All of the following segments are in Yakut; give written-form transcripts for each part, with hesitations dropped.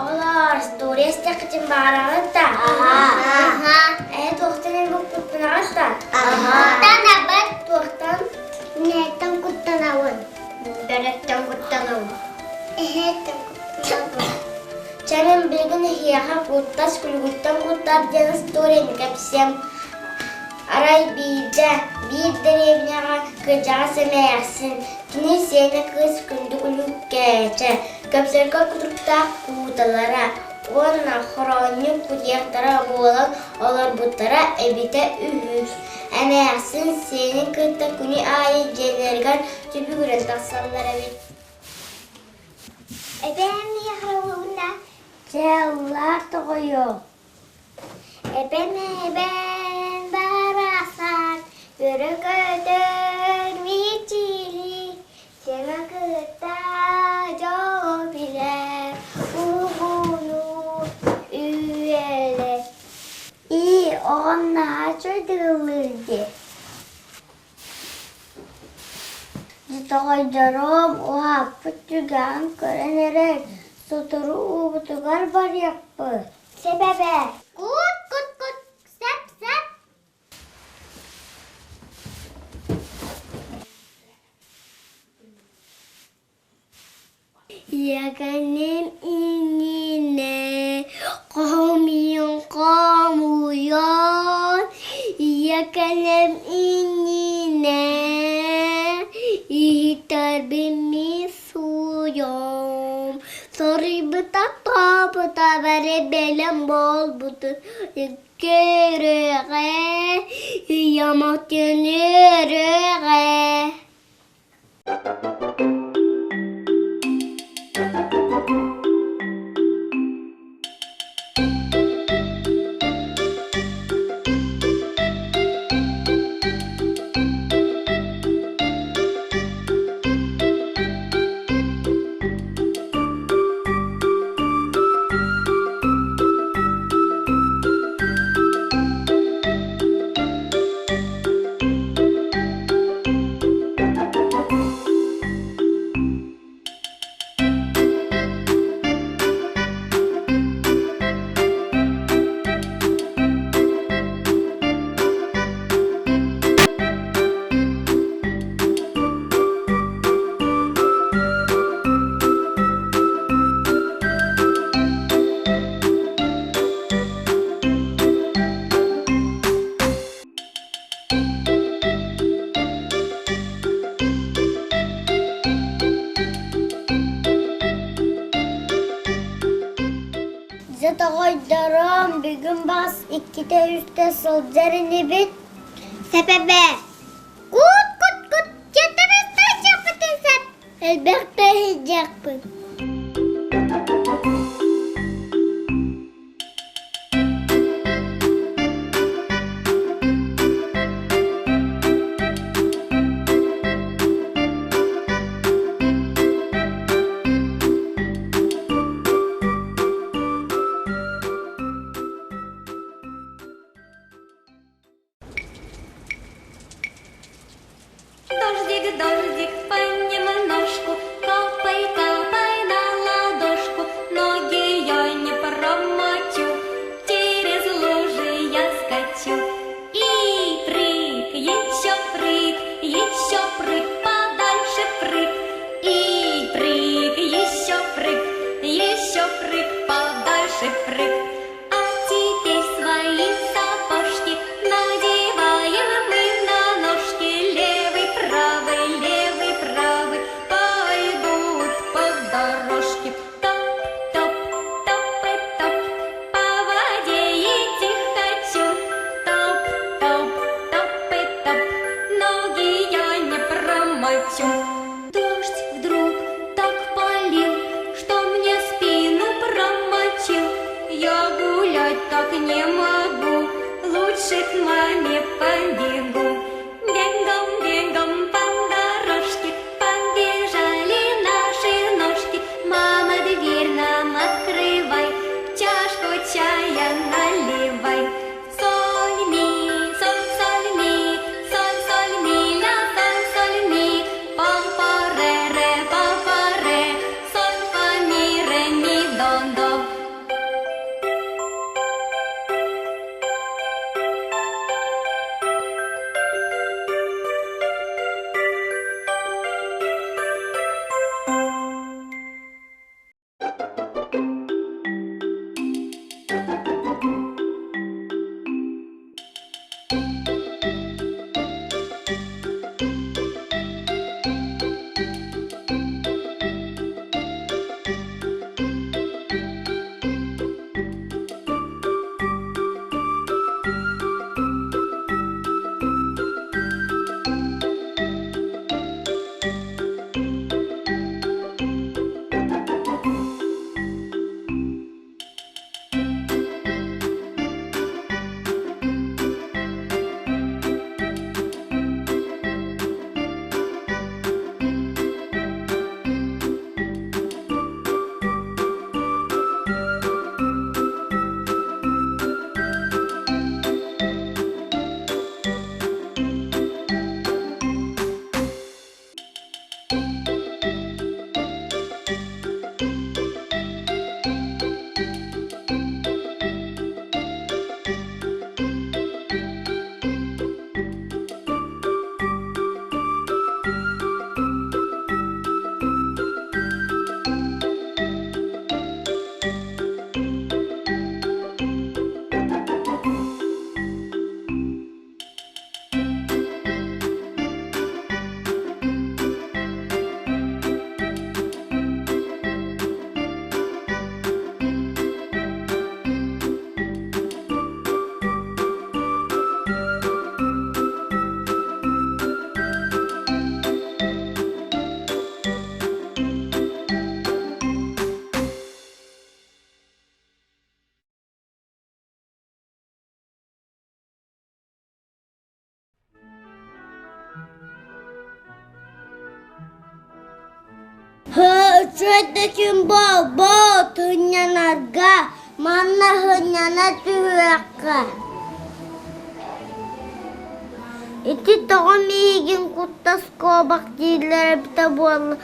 Оҕолоор, история истэххитин баҕараҕыт да? Аха. Эһэ туохтан ылбыппынаҕыт да? Аха. Куттанабыт. Туохтан? Нээттэн куттанабын. Бөрөттөн куттанабын. Эһэттэн куттанабын. Чэрим билигин эһиэхэ куттас күлүгүттэн куттар диэн историяны кэпсиэм. Арай биирдэ, биир дэриэбинэҕэ кырдьаҕас эмээхсин, кини сиэнэ кыыс күндү күлүккээчэ, көпсөргө кутуруктаах кууталара уонна хороонньук кутуйахтара буолан олорбуттара эбитэ үһү. Эмээхсин сиэнин кытта күнү аайы дьиэлэригэр түбүгүрэн тахсаллар эбит. Эбээм Михайловна дьаллаах тоҕойуо Эбэм эбэм барахсан өрө көтөр мичили сэмэ кытта дьолу билэр угуну үөлэр Ии, оҕом наһаа үчүгэйдик ыллыыр дии. Тоҕойдорум уһааппыт түгэҕин көрөн эрэр, сотору уубутугар барыахпыт. Сэбэбэ Кут-кут-кут, сап-сап. Иэгэниим иннинэ хоһумуйун хомуйан, Иэгэлим иннинэ иһиттэрбин мин сууйуом. Соруйбута тообута бары бэлэм буолбутун көрүөҕэ, ийэм атын үөрүөҕэ. Дьэ тоҕойдорум, бүгүн баҕас иккитэ-үстэ сылдьар инибит. Сэпэбэ. Кут-кут-кут, чэтэбэстэйдиэхпитин сөп. Элбэхтэ иһийдиэхпит. Дождик, дождик, понемножку, капай, капай на ладошку, ноги я не промочу, через лужи я скачу. И прыг, еще прыг, еще прыг, подальше прыг, и прыг, еще прыг, еще прыг, подальше прыг. А теперь свои сапожки надеваем мы на ножки. Левый, правый, левый, правый пойдут по дорожке. Топ, топ, топ и топ, по воде идти хочу. Топ, топ, топ и топ, ноги я не промочу. Дождь вдруг так полил, что мне спину промочил. Я гулять так не могу, лучше к маме побегу. Бегом, бегом по дорожке побежали наши. Үчүгэй да күн буолбут, сынньанарга, манна сынньана түһүөххэ. Ити тоҕо миигин куттас куобах дииллэр эбитэ буолла,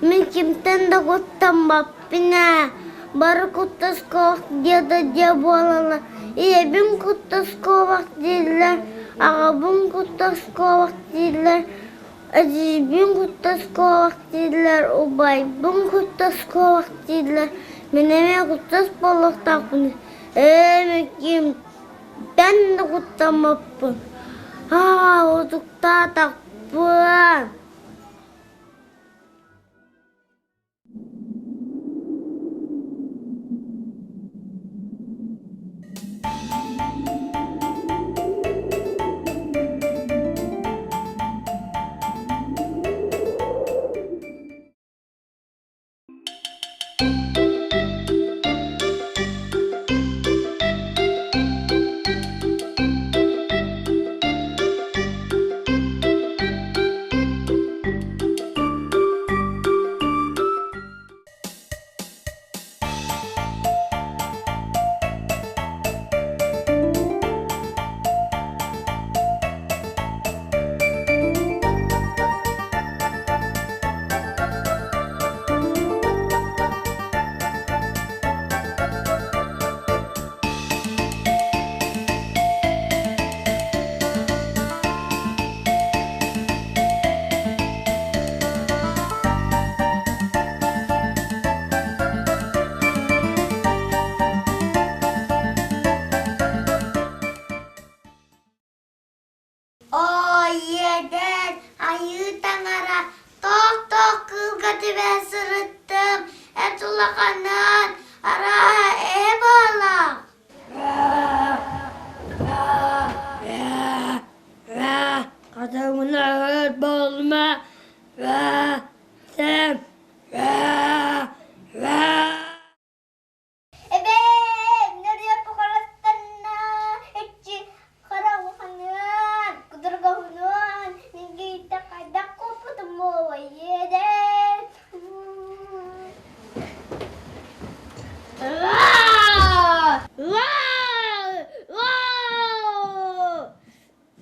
мин кимтэн да куттаммаппын ээ, бары куттас куобах диэ да диэ буолаллар, ийэбин куттас куобах дииллэр, аҕабын куттас куобах дииллэр, Эдьиийбин куттас куобах дииллэр, убайбын куттас куобах дииллэр, мин эмиэ куттас буолуохтаахпын ээ мин кимтэн да куттаммаппын, аа утуктаатахпын. Оо, иэдээн, айыы таҥара, тоох-тоох кыылга түбэһэ сырыттым, эт улаханын, арааһа эһэ буоллах. Хатыҥнаһыт буолума, сэм, Эбээ, нөрүө похоростанна, иччи хараҕынан, кудургаһынан, мингийтэ хайдах куоппутум буолуой иэдэн.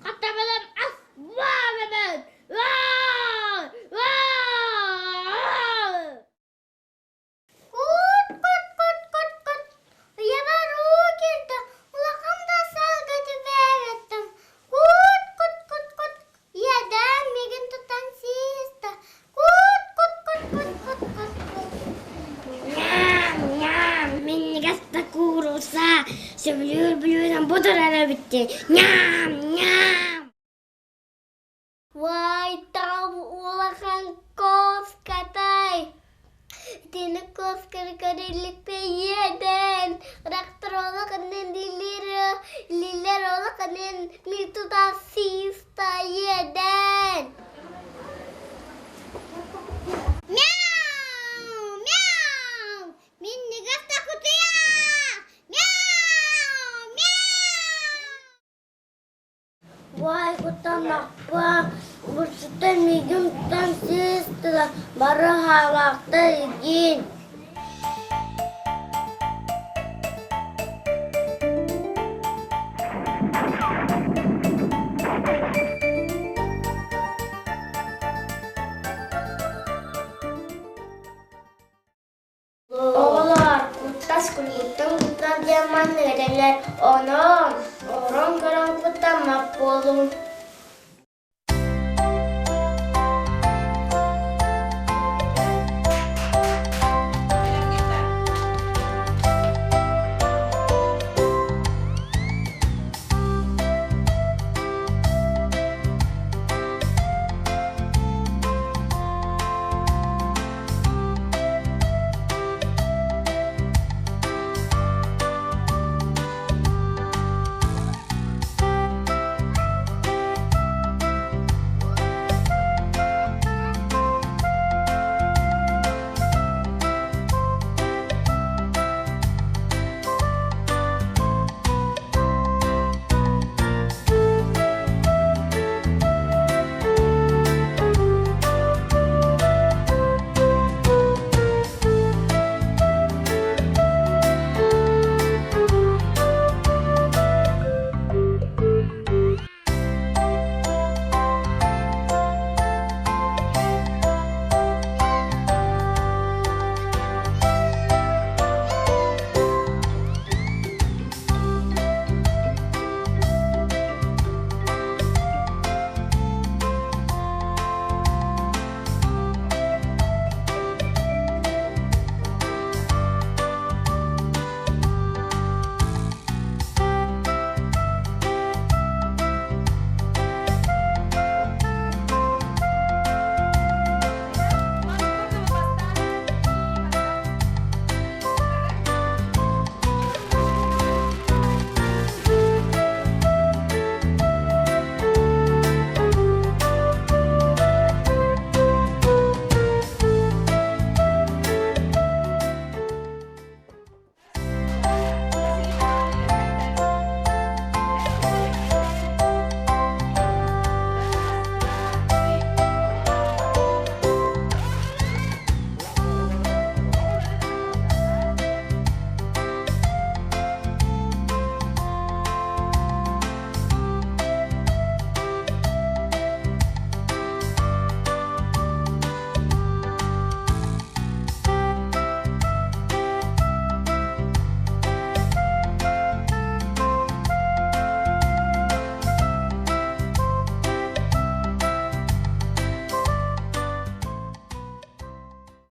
Хатабылым ас буолабын! Кут, кут, кут, кут, кут. Уйабар уу киирдэ, улахан да саалга түбээбэттим. Кут, кут, кут, кут. Ийэдээн миигин тутан сиистэ. Кут, кут, кут, кут, кут, кут, кут. Ням, ням, минньигэс да кууруса, сөбүлүүр бүлүүнэн бу турар эбиттин. Ням, ням. Вай, там улахан куоскатай. Итини куосканы көрүлүкпэ иэдэн. Рактор улаханын лилер, лилер улаханын митуда систа иэдэн. Мяу, мяу! Минньигэс да кутуйах! Мяу, мяу! Уай куттаннахпа, бурсуттан миигин тутан сыыстылар, бары хаалаахтар игин. Оҕолоор, куттас күлүгүттэн куттан диэн маннык этэллэр, онон орон көрөн куттаммат буолуҥ.